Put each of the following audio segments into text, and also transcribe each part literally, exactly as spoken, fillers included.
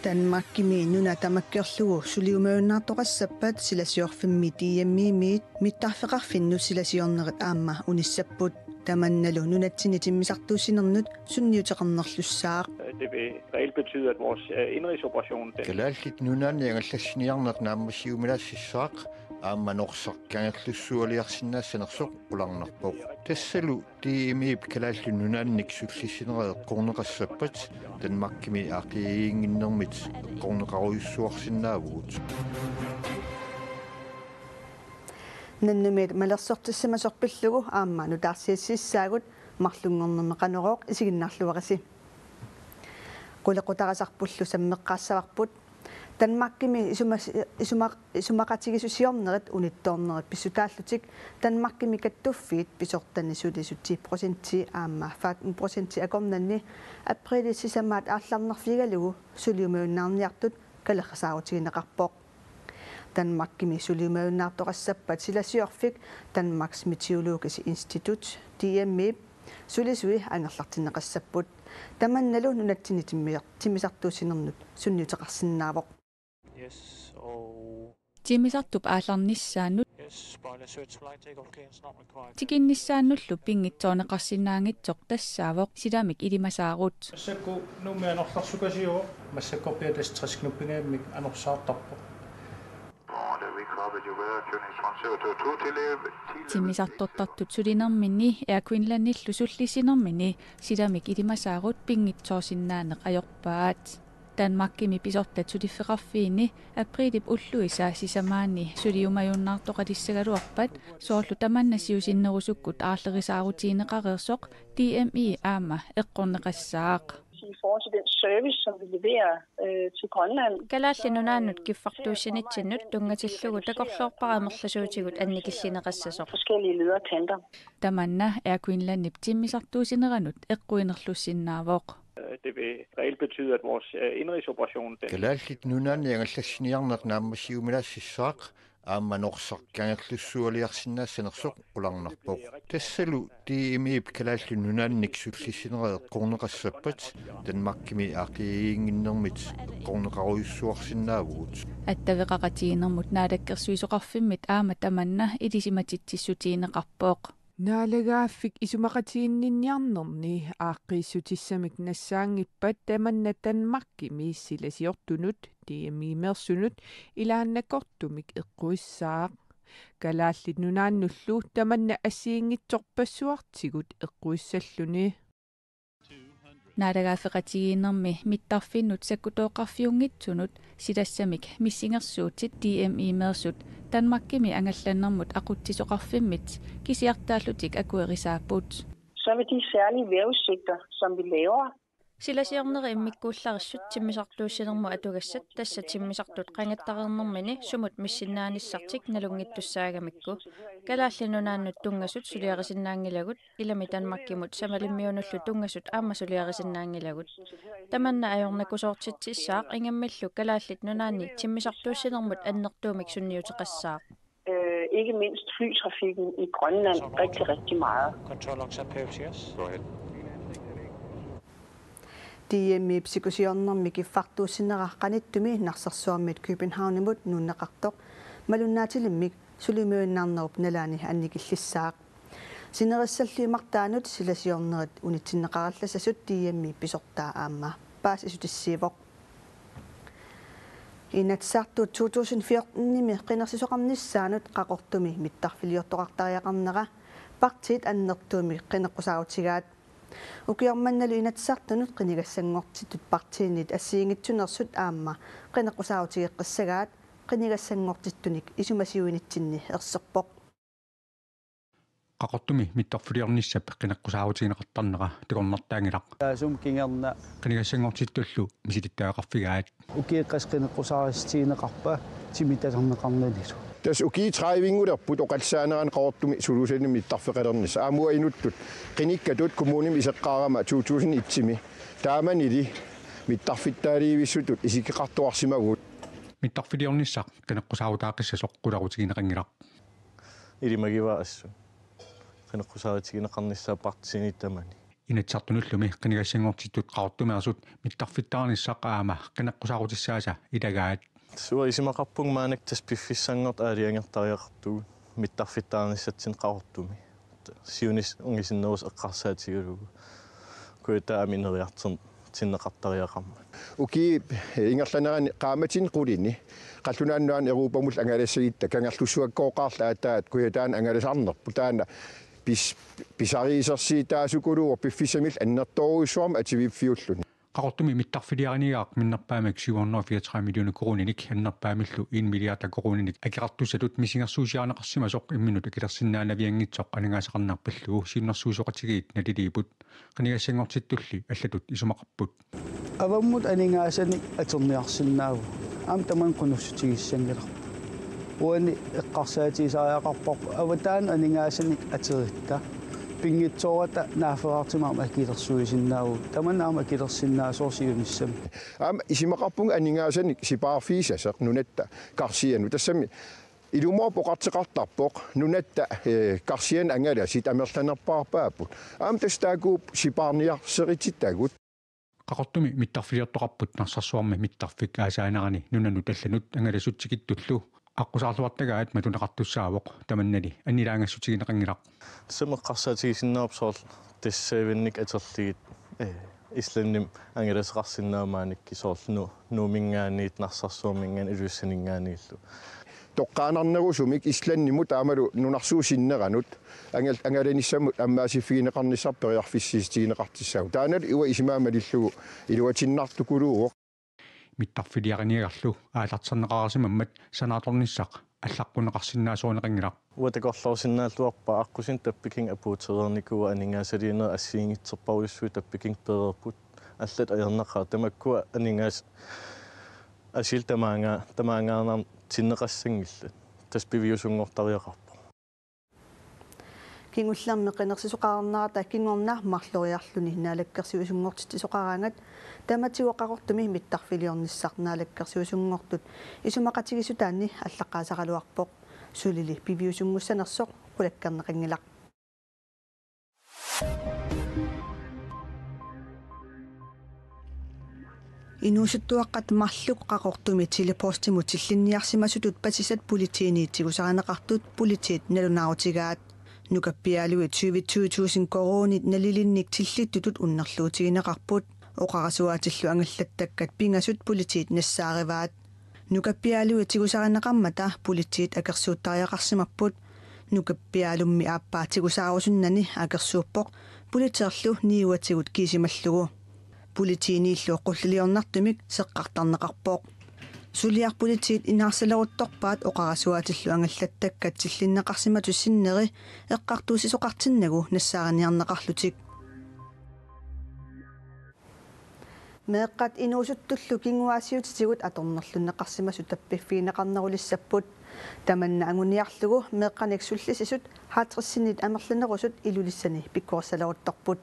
Danmarkimi nuna tamakkerlugu suliumajunnaartoqassappat silasiorfimmi D M I-miit mittarfeqarfinnut silasiornerit aamma unissapput. Tamannalu nunatsinni timmisartuussinernut sunniuteqarnerlussaaq. Det vil reelt betyde, at vores øh, indrigsoperation, den Kalaallit Nunaanni angallassiniarneq naammassiuminaassissaaq aamma Norsaq Kangerlussualiarsinnaassanersoq qularnarpoq. Tassalu D M I-p Kalaallit Nunaannik sullissinerat eqqorneqassappat Danmarkimi aaqqiiginnginnermit eqqorneqarujussuarsinnaavugut. Nannumiit malersortissimasoq pillugu aamma nutaarsiassissaagut, marlunngornermi Qanorooq isiginnaarluarisi. Qulequtarisarpullu sammeqqaassavarput. Danmarkimi isuma-, isuma-, isumaqatigiissusiornerit unittoornerit pissutaallutik Danmarkimi kattuffiit pisortani sulisut ti procenti aamma femten procenti akornanni apriilip sisamaat aallarnerfigalugu suliumajunnaarniartut kalerrisaarutigineqarpoq. Danmarkimi suliumajunnaartoqassappat silasiorfik Danmarks Meteorologiske Institut, D M I, sulisui angerlartinneqassapput. Tamannalu nunatsinni timmi-, timmisartuussinernut sunniuteqarsinnaavoq. Yes, og Timmisartup aallarnissaanut yes, spoiler switch, flight takeoff clearance not required. Tikinnissaannullu pinngitsoorneqarsinnaanngitsoq tassaavoq silamik ilimasaarut. Massakkut Nuummi anorlersukasiuvoq, massakkorpiaq tassa tres knuppinngaanniit anorsaartarpoq. Timmisartortartut sulinerminni Air Greenlandillu sullissinermini silamik ilimasaarut pinngitsoorsinnaaneq ajorpaat. Danmarkimi pisortat suliffeqarfiini apriilip ulluisa sisamaanni suliumajunnaartoqalissagaluarpat soorlu tamanna siusinnerusukkut aarlerisaarutigineqareersoq D M I aamma eqqorneqassaaq. I forhold til den service, som vi leverer øh, til Grønland. Kalaallit Nunaannut kiffartuussinitsinnut tunngatillugu takorloorpara amerlasuutigut annikillineqassasoq. Forskellige ledder og kanter. Tamanna Air Greenlandip timmisartuussineranut eqquinerlussinnaavoq. Det vil reelt betyde, at vores øh, indrigsoperation, den Kalaallit Nunaanni angallassiniarneq naammassiuminaassissaaq aamma Norsaq Kangerlussualiarsinnaassanersoq qularnarpoq. Tassalu D M I-p Kalaallit Nunaannik sullissinerat eqqorneqassappat Danmarkimi aaqqiiginnginnermit eqqorneqarujussuarsinnaavugut. Attaveqaqatigiinnermut naalakkersuisoqarfimmit aamma tamanna ilisimatitsissutigineqarpoq. Naalagaaffik isumaqatiginninniarnerni aaqqiissutissamik nassaanngippat tamanna Danmarkimi silasiortunut D M I-meersunut ilaannakortumik eqquissaaq. Kalaallit Nunaannullu tamanna assigiinngitsorpassuartigut eqquissalluni. Naalagaaffeqatigiinnermi mittarfinnut sakkutooqarfiunngitsunut silassamik missingersuutit D M I-meersut Danmarkimi angallannermut aqutsisoqarfimmit kisiartaallutik akuerisaapput. Så vil de særlige vejrudsigter, som vi laver, Silasiorneri immikkuullarissut timmisartuussinermut atugassat tassa timmisartut qangattareernermini sumut missinnaanissartik nalunngittussaagamikku. Kalaallit Nunaannut tunngasut suliarisinnaanngilagut, ilami Danmarkimut Savalimmiunullu tunngasut aamma suliarisinnaanngilagut. Tamanna ajornakusoortitsissaaq ingammillu Kalaallit Nunaanni timmisartuussinermut annertuumik sunniuteqassaaq. Øh, ikke mindst flytrafikken i Grønland rigtig, rigtig meget. Control Oxford Pepsi, yes. Go ahead. D M I-p sikusiornermi kiffartuussinera qanittumi Narsarsuarmiit Københavnimut nuunneqartoq malunnaatilimmik suliumajunnaarnerup nalaani annikillissaaq. Sinerissallu imartaanut silasiornerit unitsinneqarallassasut D M I pisortaa aamma paasissutissiivoq. Inatsisartut to tusind fjortenimi qinersisoqarnissaanut Qaqortumi mittarfiliortoqartariaqarnera partiit annertuumik qineqqusaarutigaat. Ukioq mannalu Inatsisartunut qinigassanngortittut partiinit assigiinngitsunersut aamma qineqqusaarutigeqqissagaat qinigassanngortittunik isumasiuinitsinni erserpoq. Qaqortumi mittarfiliornissap qineqqusaarutigineqartarnera takornartaanngilaq. Taasum kingorna. Qinigassanngortittullu misilittagaqarfigaat. Ukiup qassit qineqqusaarissutigineqarpaa timitalerneqarnanilu. Tassa ukiut tredive-nngulerput oqallisaanerani Qaqortumi Suluusani mittarfeqalernissaq. Aamma uanga inuttut qinikkatut kommunimi iseqqaarama to tusind et-imi. Taamanili mittarfittaaliivissutut isikkoqartoqarsimavugut. Mittarfiliornissaq qineqqusaarutaaqqissasoq qularutigineqanngilaq. Ilimagivaa assut. Qineqqusaarutigineqarnissaa partiinit tamanit. Inatsisartunullumi qinigassanngortittut Qaqortumeersut mittarfittaarnissaq aamma qineqqusaarutissaasa ilagaat. Suu, isumaqarpunga maannakkut tassa piffissanngortut aalajangertariaqartugut mittarfittaarnissatsinnut Qaqortumi. Siunissaq ungasinnerusoq eqqarsaatigalugu. Kujataani ineriartortinneqartariaqarmat. Ukiut ingerlaneranni qaammatini qulini qallunaat nunaanni Europamut angalassalitta Kangerlussuakkooqaarlu aatsaat Kujataani angalasarnerput, taanna pis-, pisariisersiutaasukuluuvoq piffissamillu annertoorujussuarmik atuiffiulluni. Qaqortumi mittarfiliariniagaq minnerpaamik syv hundrede og fireogtredive millioner koruuninik annerpaamillu en milliard koruuninik akeqartussatut misigersuusiarineqarsimasoq imminut akilersinnaanavianngitsoq aningaasaqarneq pillugu siunnersuisoqatigiit naliliipput. Qinigassanngortittulli allatut isumaqarput. Avammut aningaasanik atorniarsinnaavugut. Aamma tamanna qunussutigissanngilarput. Uani eqqarsaatigisariaqarparput avataanut aningaasanik atoritta. Pinngitsoorata naafferartima aamma akilersuisinnaavugut. Tamanna aamma akilersinnaasoq siunissami. Aamma isumaqarpunga aningaasanik sipaarfigisaseq nunatta karsianut. Tassami ilumoorpoq oqartoqartarpoq nunatta, eh, karsianit angalasit amerlanerpaarpaapput. Aamma tassa taakku sipaarniarserititagut. Qaqortumi mittarfiliortoqarput Narsarsuarmi mittarfik aasaanerani nunanut allanut angalasut tikittullu aqqusaarluartagaat matuneqartussaavoq, tamannali annilaangassutigineqanngilaq. Tassa eqqarsaatigisinnaavoq soorlu tassaavinnik atorlugit, eh, Islandimi angalasaqarsinnaavoq maannakkut soorlu Nu-, Nuumminngaanniit, Narsarsuarminngaanniit, Ilulissaninngaanniillu. Toqqaannarnerusumik Islandimut taamalu nunarsuup sinneranut angal-, angalanissamut ammaasiffigineqarnissaq periarfissiissutigineqartussaavoq. Taannalu uanga isumaga malillugu iluatinnartukuluuvoq. Mittarfiliariniagarlu aallarterneqareersimammat sanaartornissaq allaqqunneqarsinnaasorineqanngilaq. Uanga takorloorsinnaalluarpara aqqusineq tappikingua apuutereernikuuvoq aningaasaliinerit assigiinngitsorpassuit tappikingua pereerput. Allat ajornaqaat tamakkua aningaasat asiillu tamaanga-, tamaangaannartinneqassanngillat. Tassa piviusunngortariaqarpoq. Kingullermi qinersisoqarnerata kingorna marloriarluni naalakkersuisunngortitsisoqaraangat tamatigut Qaqortumi mittarfiliornissaq naalakkersuisunngortut isumaqatigiissutaanni allaqqaasaraluarpoq. Sulili piviusunngussanersoq qulakkeerneqanngilaq. Inuusuttuaqqat marluk Qaqortumi Tele-Postimut tillinniarsimasutut patsisat politiinit tigusarineqartut politiit nalunaarutigaat. Nukappiaaluit syvogtyve tusind koruunit nalilinnik tillittutut unnerluutigineqarput. Oqarasuaatillu angallattakkat pingasut politiit nassaarivaat. Nukappiaaluit tigusarineqarmata politiit akersuuttariaqarsimapput. Nukappiaalummi aappaa tigusaarusunnani akersuuppoq politeerlu niuatigut kiisimallugu. Politiiniillu qulliliornartumik seqqartarneqarpoq. Suliaq politiit inaarsaleruttorpaat oqarasuaatillu angallattakkat tillinneqarsimatut sinneri eqqartuussisoqartinnagu nassaariniarneqarlutik. Meeqqat inuusuttullu kinguaassiuutitigut atornerlunneqarsimasut tappiffigineqarnerulissapput. Tamanna anguniarlugu meeqqanik sullissisut halvtredsinit amerlanerusut Ilulissani pikkorissaleruttorput.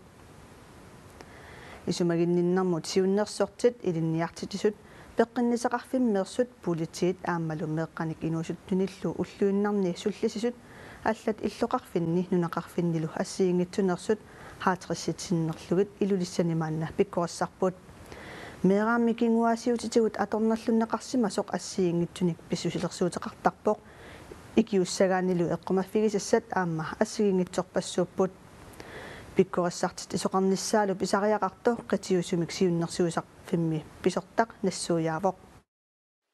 Isumaginninnermut siunnersortit, ilinniartitsisut, peqqinnissaqarfimmeersut, politiit aammalu meeqqanik inuusuttunillu ulluinnarni sullissisut allat illoqarfinni nunaqarfinnilu assigiinngitsuneersut halvtredsit sinnerlugit Ilulissani maanna pikkorissarput. Meeraammi kinguaassiuutitigut atornerlunneqarsimasoq assigiinngitsunik pissusilersuuteqartarpoq. Ikiussagaannilu eqqumaffigisassat aamma assigiinngitsorpassuupput. Pikkorissartitsisuqarnissaalu pisariaqartoq qitiusumik siunnersuisarfimmi pisortaq nassuiaavoq.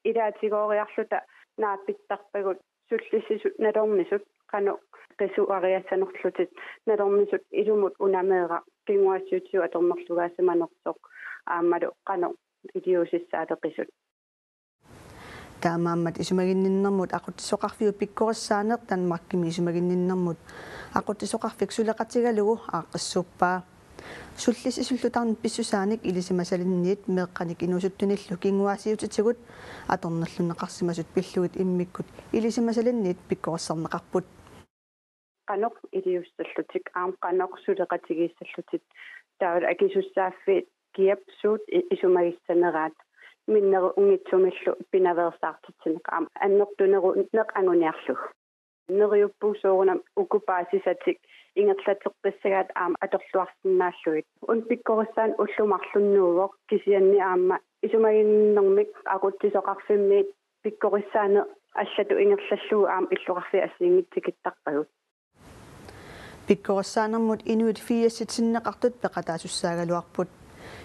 Ilaatigooriarluta naapittarpagut sullissisut nalornisut qanoq qisuariassanerlutik, nalornisut ilumut una meeraq kinguaassiuutitigut atornerlugaasimanersoq aammalu qanoq iliuusissaaleqisut. Taamaammat isumaginninnermut aqutsisoqarfiup pikkorissaaneq Danmarkimi isumaginninnermut aqutsisoqarfik suleqatigalugu aaqqissuuppaa. Sullissisut tarnit pissusaanik ilisimasalinniit meeqqanik inuusuttunillu kinguaassiuutitigut atornerlunneqarsimasut pillugit immikkut ilisimasalinniit pikkorissarneqarput. Qanoq iliussallutik, aamma qanoq suleqatigiissallutik, taavalu akisussaaffiit kiap suut i-, isumagissaneraat, minnerunngitsumillu pinaveersaartitsineq aamma annertuneruneq anguniarlugu. Neriuppugut soorunami uku paasisatik ingerlateqqissagaat aamma atorluarsinnaallugit. Una pikkorissaanut ullut marlunnuuvoq, kisianni aamma isumaginninnermik aqutsisoqarfimmiit pikkorissaaneq allatut ingerlallugu aamma illoqarfiit assigiinngitsut tikittarpagut. Pikkorissaanermut inuit firsit sinneqartut peqataasussaagaluarput.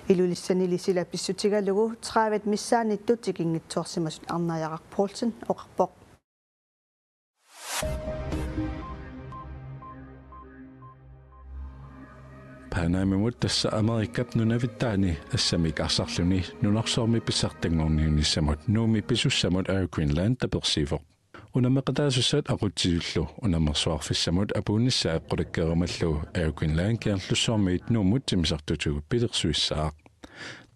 Ilulissanili sila pissutigalugu tredive missaanniittut tikinngitsoorsimasut Arnajaraq Poulsen oqarpoq. Panamamut, tassa Amerikap nunavittaani, assammik arsarluni nunarsuarmi pissartanngorniunnissamut Nuummi pisussamut Air Greenland tapersiivoq. Unammeqataasussat aqutsisullu unammersuarfissamut apuunnissaat qulakkeerumallugu Air Greenland Kangerlussuarmiit Nuummut timmisartutigut pilersuissaaq.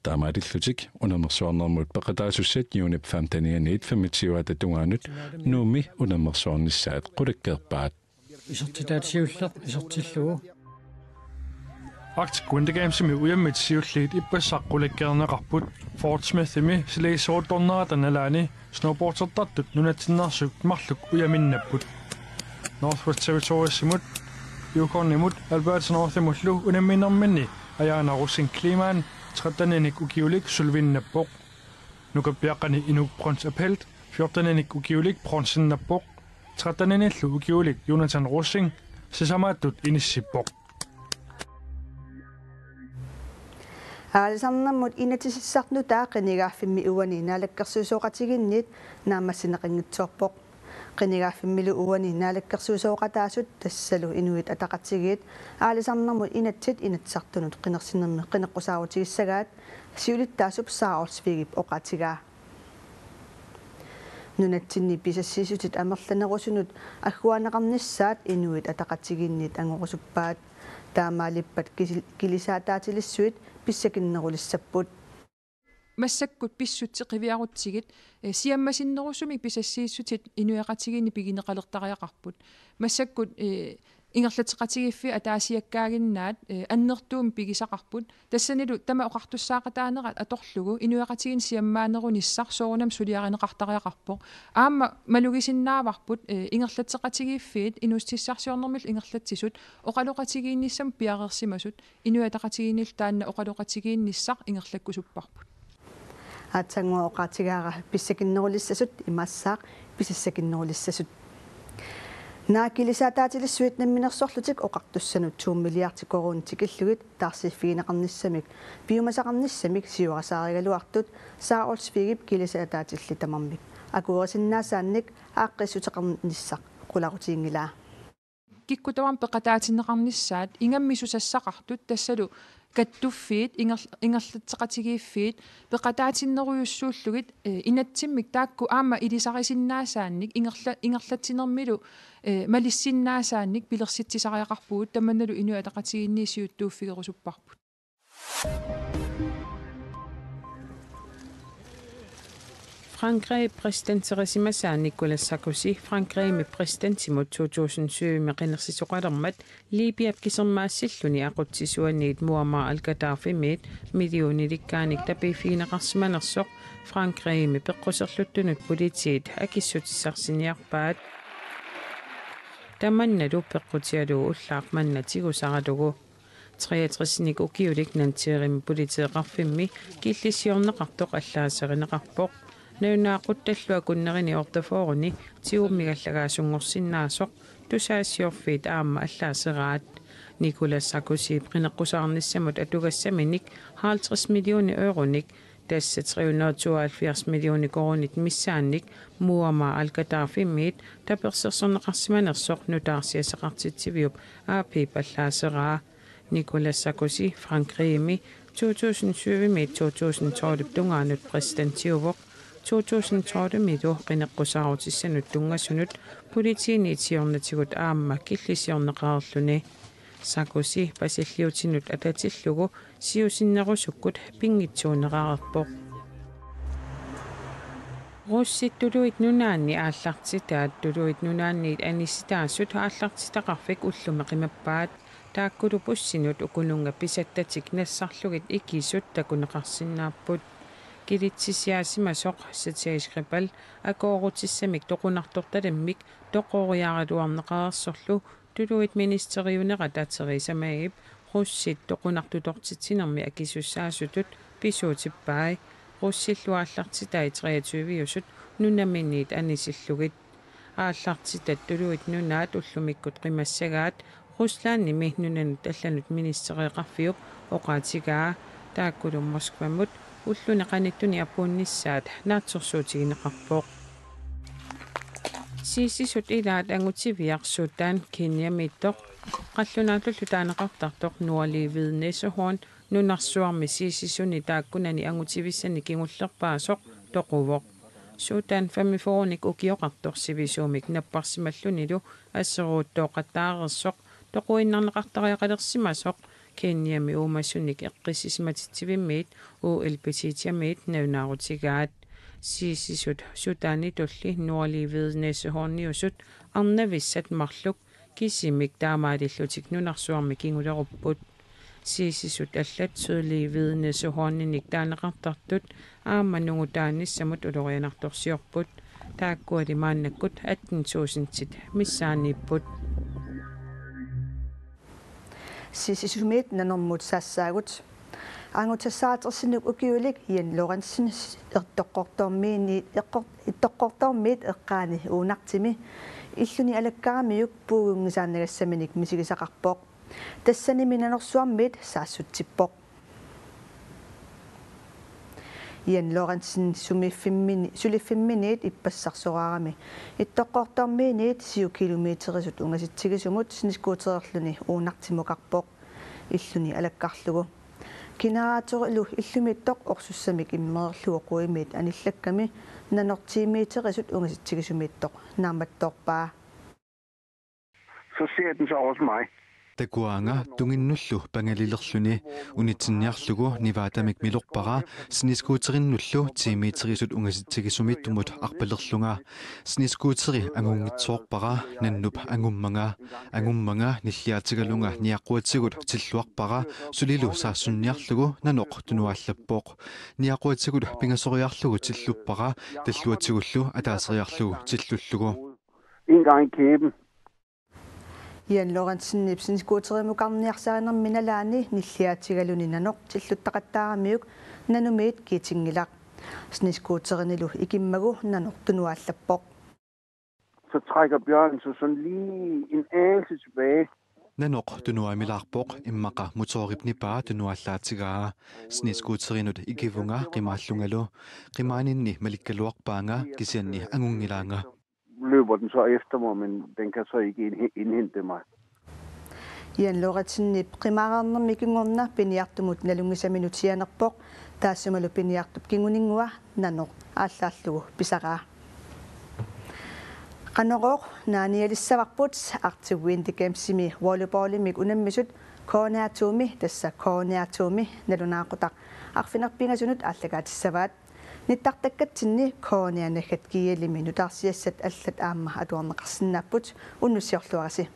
Taamaalillutik unammersuarnermut peqataasussat juunip femtenianiit femogtyveata tungaanut Nuummi unammersuarnissaat qulakkeerpaat. Isertitaat siulleq isertillugu. Arctic Winter Gamesimi ujammit siulliit ippassaq qulakkeerneqarput. Fort Smithimi siligissoruttornerata nalaani snowboardertartut nunatsinneersut marluk ujaminnapput. Northwest Territoriesimut, Yukonimut, Alberta Northimullu unamminerminni Ajaana Rosing Kleemann tretteninik ukiulik sølvinnappoq. Nukappiaqqani Inuk Brøns Apelt fjorteninik ukiulik bronzennappoq. Tretteninillu ukiulik Jonathan Rosing sisamaattut inissippoq. Aalisarnermut inatsisissarnut qinigaaffimmi uani naalakkersuisooqatigiinniit naammassineqanngitsoorpoq. Qinigaaffimmilu uani naalakkersuisooqataasut, tassalu Inuit Ataqatigiit, Aalisarnermut Inatsit Inatsisartunut qinersinermi qineqqusaarutigissagaat, siulittaasup Sara Olsvigip oqaatigaa. Nunatsinni pisassiissutit amerlanerusunut agguaanneqarnissaat Inuit Ataqatigiinniit angorusuppaat. Taamaalippat kisi-, kilisaataatilissuit pissakinnerulissapput. Massakkut pissutsit qiviarutsigit, eh, siammasinnerusumik pisassiissutit inuiaqatigiinni pigineqalertariaqarput. Massakkut, eh, ingerlatseqatigiiffiit ataasiakkaaginnaat, eh, annertuumik pigisaqarput. Tassanilu tamaat oqartussaaqataanerat atorlugu inuiaqatigiinni siammaanerunissaq soorunami suliarineqartariaqarpoq. Aamma malugisinnaavarput, eh, ingerlatseqatigiiffiit inuussutissarsiornermillu ingerlatsisut oqaloqatigiinnissamut piareersimasut. Inuit Ataqatigiinnilu taanna oqaloqatigiinnissaq ingerlakkusupparput. Aatsaannguaq oqaatigaara pissakinnerulissasut imaassaaq pisassakinnerulissasut. Naak kilisaataatilissuit namminersorlutik oqartussanut to milliardi koruunit tikillugit taarsiiffigineqarnissamik piumasaqarnissamik siuasaarigaluartut Sara Olsvigip kilisaataatillit tamarmik akuerisinnaasaannik aaqqissuteqarnissaq qularutiginngilaa. Kikkut tamarmik peqataatinneqarnissaat, ingammik susassaqartut, tassalu kattuffiit, inger-, ingerlatseqatigiiffiit, peqataatinnerujussuullugit, eh, inatsimmik taakku aamma ilisarisinnaasaannik, ingerla-, ingerlatsinermilu, eh, malissinnaasaannik pilersitsisariaqarpugut, tamannalu Inuit Ataqatigiinni siuttuuffigerusupparput. Frankrigip præsidenterisimasaa Nicolas Sarkozy Frankrigimi præsidentimut to tusind syvimi qinersisoqalermat Libyap kisermaassilluni aqutsisuaniit Muammar al-Gaddafimiit millionilikkaanik tapiiffigineqarsimanersoq Frankrigimi peqquserluttunut politiit akissutissarsiorniarpaat. Tamannalu peqqutigalugu ullaaq manna tigusaralugu. Treogtressenik ukiulik Nanterremi politeeqarfimmi killissiorneqartoq allaaserineqarpoq. Nalunaaquttallu akunnerini otteogfyrrenik tigummigallaagaasunngorsisinnaasoq tusagassiorfiit aamma allaaseraat. Nicolas Sarkozyp qineqqusaarnissamut atugassaminik halvtreds millioner euronik, tassa tre hundrede tooghalvfjerds millioner koruunit missaannik Muammar al-Gaddafimiit tapersersorneqarsimanersoq nutaarsiassaqartitsiviup A P-p allaaseraa. Nicolas Sarkozy Frankrigimi to tusind syvimiit to tusind tolvip tungaanut præsidentiuvoq. To tusind tolvimilu qineqqusaarutissanut tunngasunut politiinit siornatigut aamma killissiorneqareerluni. Sarkozy pasilliutinut atatillugu siusinnerusukkut pinngitsuuneqareerpoq. Russit Tuluit Nunaanni aallartitaat. Tuluit Nunaanniit anisitaasut aallartitaqarfik ullumi qimappaat. Taakkulu bussinut ukununnga pisattatik nassarlugit ikisut takuneqarsinnaapput. kilitsissiaasimasoq Sergej Skripal akoorutissamik toqunartortalimmik toqqoriaraluarneqareersorlu tuluit ministeriunerata Theresa Mayip russit toqunartutortitsinermi akisussaasutut pisuutippai. Russillu aallartitai treogtyve-usut nunaminiit anisillugit. Aallartitat tuluit nunaat ullumikkut qimassagaat Ruslandimi nunanut allanut ministereqarfiup oqaatigaa. Taakkulu Moskvamut ulluni qanittuni apuunnissaat naatsorsuutigineqarpoq. Siisisut ilaat angutiviaq Sudan Kenyamiittoq qallunaatlullu taaneqartartoq Nordlige Hvide Næsehorn nunarsuarmi siisisuni taakkunani angutivissani kingullerpaasoq toquvoq. Sudan femogfyrrenik ukioqartoq sivisuumik napparsimallunilu aseruuttooqattaareersoq toquinnarneqartariaqalersimasoq Kenyami uumasunik eqqissisimatitsivimmit U L Petitiamiit nalunaarutigaat. Siisisut Sudanitulli Nordlige Hvide Næsehorniusut arnavissat marluk kisimik taamaalillutik nunarsuarmi kingulerupput. Siisisut allat Sydlige Hvide Næsehorninik taaneqartartut aamma nungutaanissamut ulorianartorsiorput. Taakkuali maannakkut atten tusindit missaanniipput. Siisisumiit nanormut saassaagut. Angutassaatersinnik ukiulik Jan Lorentzen Ittoqqortoormiini-, eqqor-, Ittoqqortoormiit eqqaani Uunartimi illuni alakkaramiuk puigunngisaannagassaminik misigisaqarpoq. Tassanimi nanorsuarmiit saassutsippoq. Jan Lorentzen sumiiffimmini-, suliffimminiit ippassarsoraarami Ittoqqortoormiiniit syv kilometerisut ungasitsigisumut snescooteriluni Uunartimukarpoq illuni alakkarlugu. Generatorillu illumiittoq orsussamik immereerlugu quimiit anillakkami nanortiimeterisut ungasitsigisumiittoq naammattoorpaa. Så ser den så også mig. Takuaanga tunginnullu pangalilerluni unitsinniarlugu Nevadamik milorpara snescooterinnullu tiimeterisut ungasitsigisumiittumut arpalerlunga. Snescooteri angunngitsoorpara nannup angummanga. Angummanga nilliaatigalunga niaquatigut tilluarpara sulilu saassunniarlugu nanoq tunuaallappoq. Niaquatigut pingasoriarlugu tilluppara talluatigullu ataaseriarlugu tillullugu. En gang i kæben. Jan Lorentzenip snescooterimukarniarsarinermi nalaani nilliaatigaluni nanoq tilluttaqattaaramiuk nanumiit kiitinngilaq. Snescooterinilu ikimmagu nanoq tunuaallappoq. Så trækker bjørnen sig sådan lige en anelse tilbage. Nanoq tunuamilaarpoq, immaqa motorip nipaa tunuallaatigaa. Snescooterinut ikivunga qimaallungalu. Qimaaninni malikkaluarpaanga kisianni angunngilaanga. Løber den så efter mig, men den kan så ikke indhe-, indhente mig. Jan Lorentzenip qimaarnermi kingorna piniartumut nalunngisaminut sianerpoq, taassumalu piniartup kinguninngua nanoq aallaarlugu pisaraa. Qanorooq naanialissavarput Arctic Winter Gamesimi volleyballimik unammisut K N R to-mi, tassa K N R to-mi nalunaaqutaq arfineq-pingasunut aallakaatissavaat. Nittartakkatsinni K N R naggat G L-imi nutaarsiassat allat aamma atuarneqarsinnaapput, unnussiorluarisi.